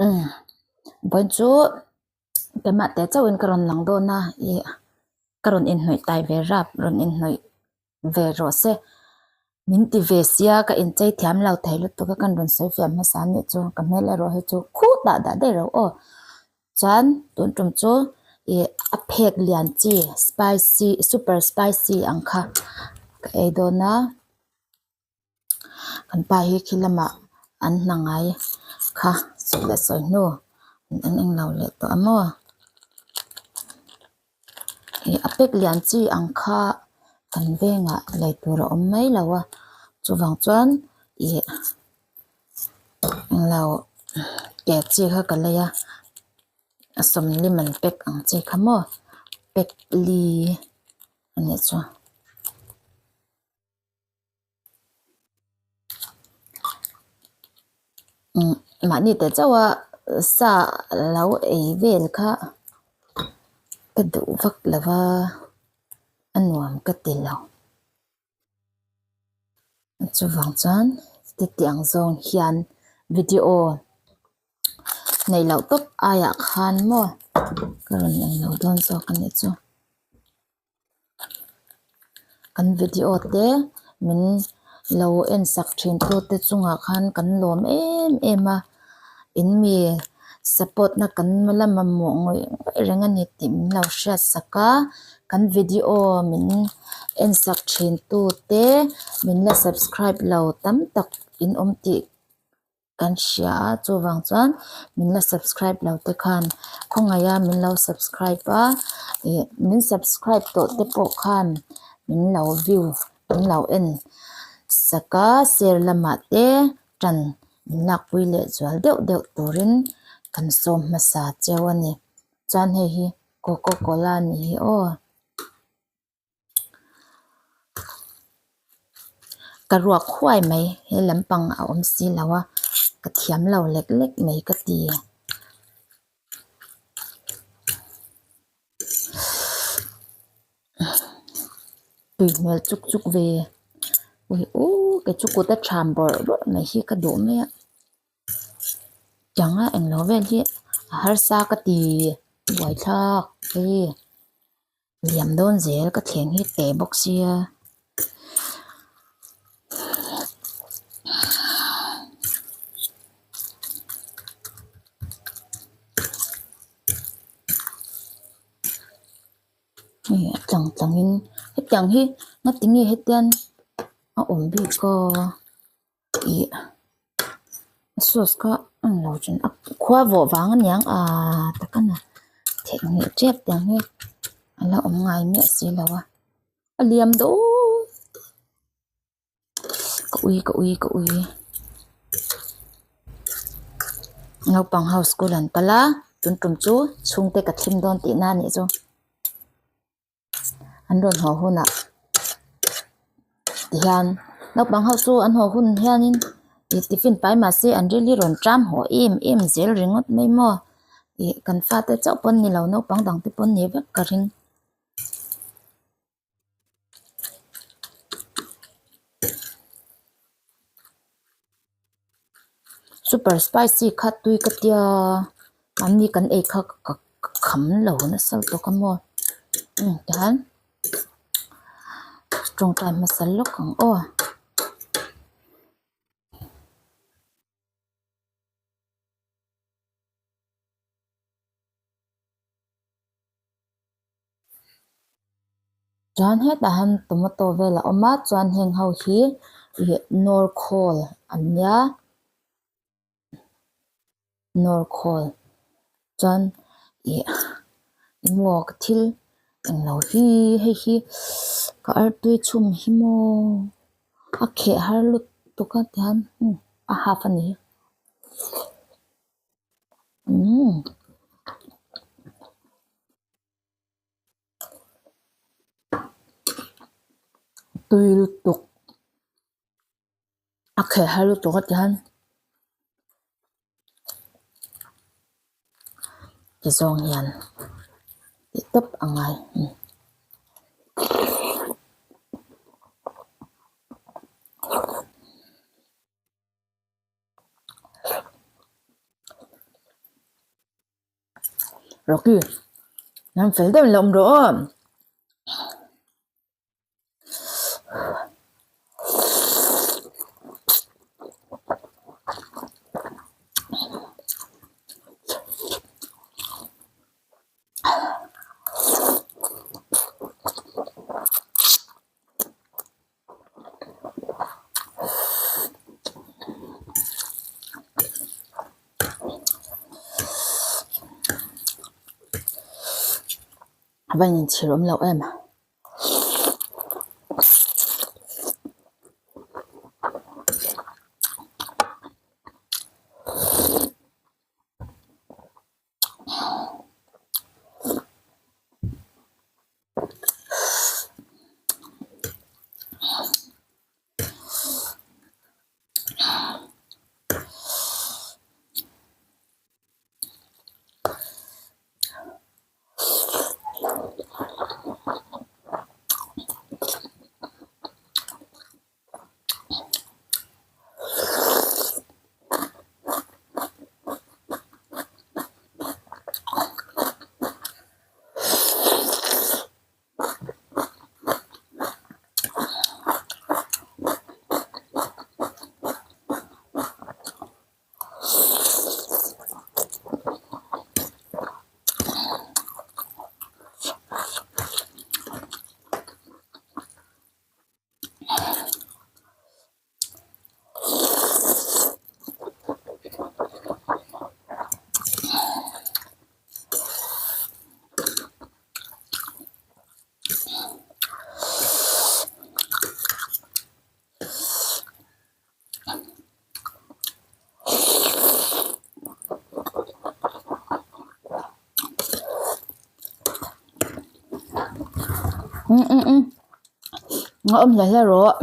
Umm vawiin chu keimah teh chauhin ka rawn lang dawn a ih ka rawn inhnawih tai ve rap rawn inhnawih ve rawh se min ti ve sia ka inchei thiam lo thei lutuk a kan rawn sawi fiah hmasa a nih chu ka hmel erawh hi chu khutah dah daih ro aw chuan tun tum chu ih a phek lian chi spicy super spicy ang kha ka ei dawn a. Kan pa hi khi lamah an hna ngai kha sawi leh sawi hnu an englo leh tawh a maw ih a pack lian chi ang kha kan vengah lei tur a awm mai lo a chuvang chuan ih englo ke chi kha ka lei a a sawmli man pack ang chi kha maw pack li a nih chu. Mahni teh chauh a sa lo ei vel kha ka duh vak lo va a nuam ka ti lo chuvang chuan hetiang zawng hian video neih loh tawp aiah khan maw ka rawn englo dawn zawk a nih chu. Kan video te min lo en sak thin tu te chungah khan kan lawm em em a in mi support na kan la mamawh ngawih ngawih reng a ni tih min lo hriat sak a kan video min en sak thin tu te min la subscribe lo tam tak in awm tih. Kan hria a chuvang chuan min la subscribe lo te khan khawngaih a min lo subscribe a ih min subscribe tawh te pawh khan min lo view min lo en sak a share lamah te tan min lakpui leh zual deuh deuh turin kan sawm hmasa cheu a ni chuan hei hi coca cola a ni hi aw. Ka ruak huai mai he lampang a awm si lo a ka thiam lo lek lek mai ka ti. Tui hmel chuk chuk ve ui u kei chu kut a tham bawrh bawrh mai hi ka duh mai a tiang a englo vel hi a harsa ka ti buaithlak hei. Liam dawn zel ka thleng hi teh bawk sia. Hei a tlang tlang in hetiang hi ngatinge hetian a awm bik aw ih a sauce kha a ni lo thin a khua vawh vang aniang ahh tak a na theihnghilh tep tiang hi a la awm ngai miah si lo a a liam dawn ka ui ka ui ka ui naupang ho school an kal a tun tum chu chhungte ka thlim dawn tihna a nih chu. An rawn haw hunah tihian naupang ho chu an haw hun hianin ih tiffin pai mahse an ril hi rawn ṭam haw em em zel ringawt mai maw ih kan fate chauh pawn ni lo naupang dang te pawn ni vek ka ring. Super spicy kha tui ka tia mahni kan ei kha ka kham lo nasa lutuk a maw umm tihian tawngtai hmasa lawk ang aw. Chuan hetah hian tomato vel a awm a chuan heng ho hi ih nawr khawl an nia nawr khawl chuan ih emaw ka thil englo hi hei hi ka artui chhum hi maw a kheh har lutuk a tihian a half a ni hi umm. Tui lutuk a khelh har lutuk a tihian ti zawng hian tih tawp a ngai. Rocky nang fel deuh in la awm rawh aw. A va inchhir awm loh em. Um um um a awm hle hle rawh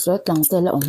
sawi tlang te la awm.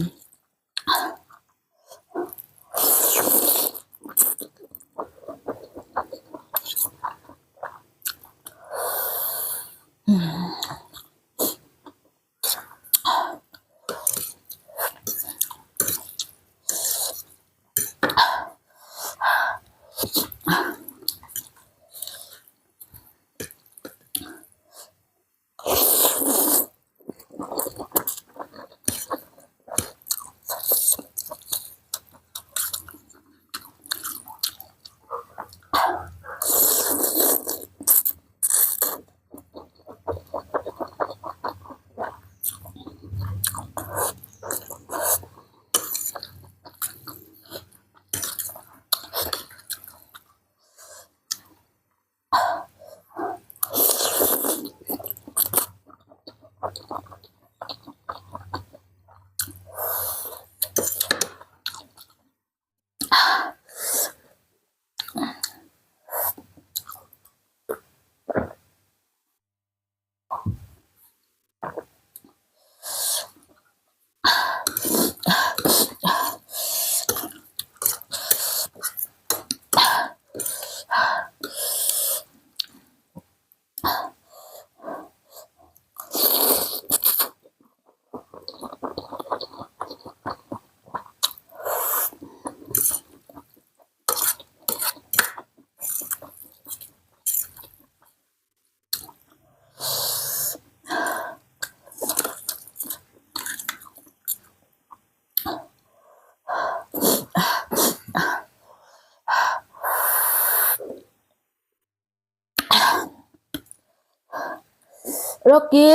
Rocky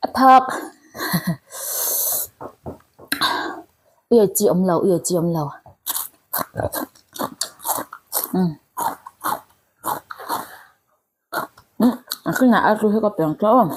a thak ui chi awm lo ui chi awm lo um a kinah a chu hi ka piang tawh aw.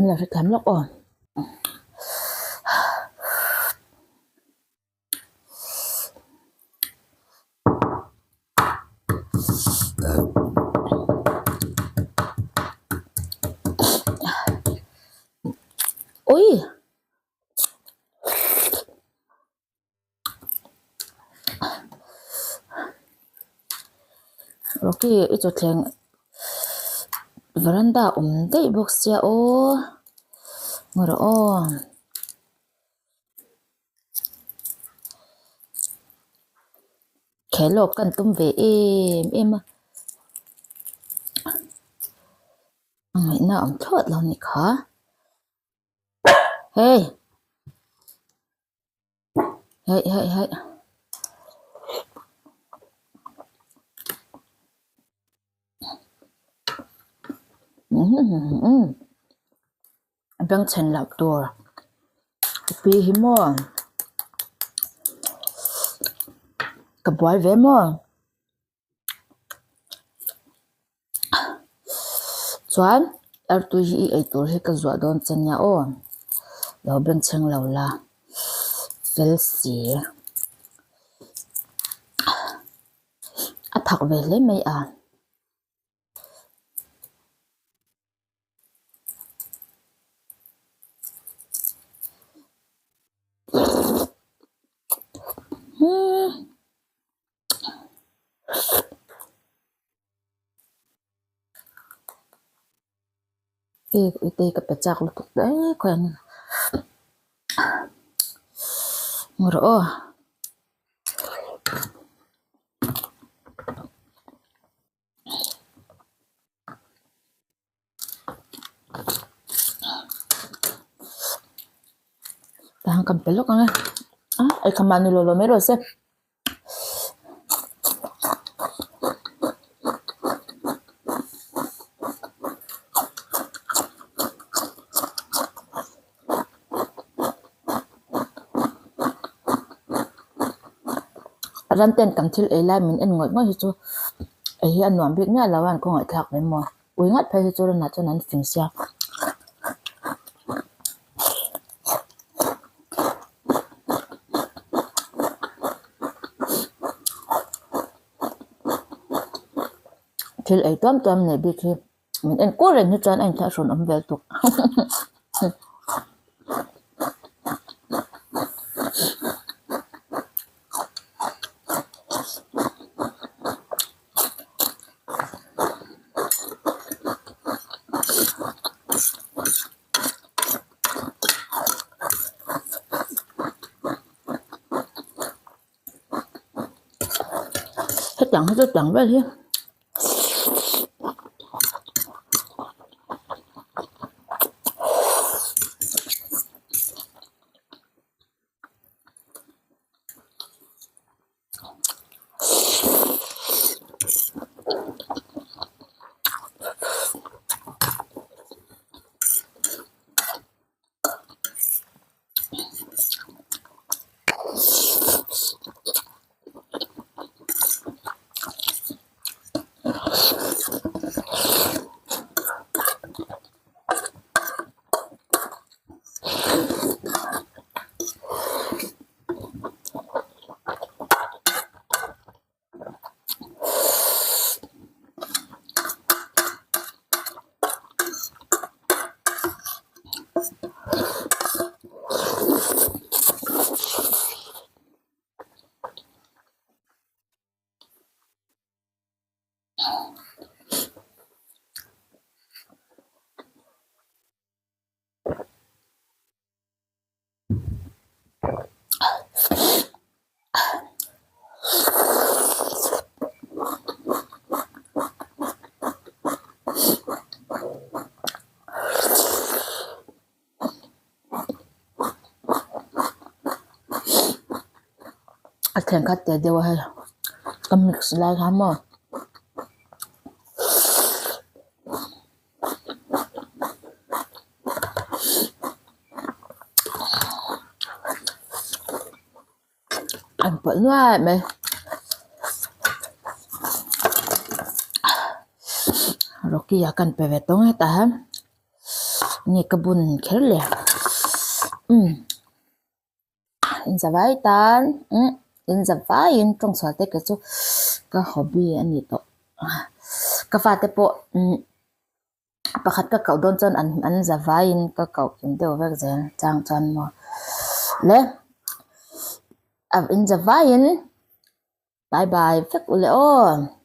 Min lo hrethiam lawk aw. Ui! Rocky i chawthleng veranda awm daih bawk sia aw ngaw rawh aw. Khel lawk kan tum ve em em a a ngaihna a awm thlawt lo ni kha hei. Hei hei hei. Bengchhen loh tur pi hi maw ka buai ve maw. Chuan artui hi i eitur hi ka zuah dawn che nia aw lo bengchheng lo la fel si a thak ve hle mai a. Ui te ka pe chak lutuk hle khawiah nge ngaw rawh aw. Tah kan pe lawk ang e a eikham ah ni lo lo mai rawh se. Ram ten kan thil ei lai min en ngawih ngawih hi chu ei hi a nuam bik miah lo a an khawngaihthlak mai maw ui ngat phei hi chu ramah chuan an fing sia. Thil ei tuam tuam nei bik hi min en kur reng hi chuan a inthlahrun awm vel tuk. Hetiang hi chu tiang vel hi. A thleng khat teh deuh a hei ka mix lai kha maw. An pawlh nuai mai Rocky a kan pe ve tawng hetah hian. Nge ka bun kher le umm in zavai tan umm in zavaiin tawng chhuah te kei chu ka hobby a ni tawh ka fate pawh umm pakhat ka koh dawn chuan an an zavaiin ka koh kim deuh vek zel chang chuan maw le in zavaiin bye bye vek ule aw.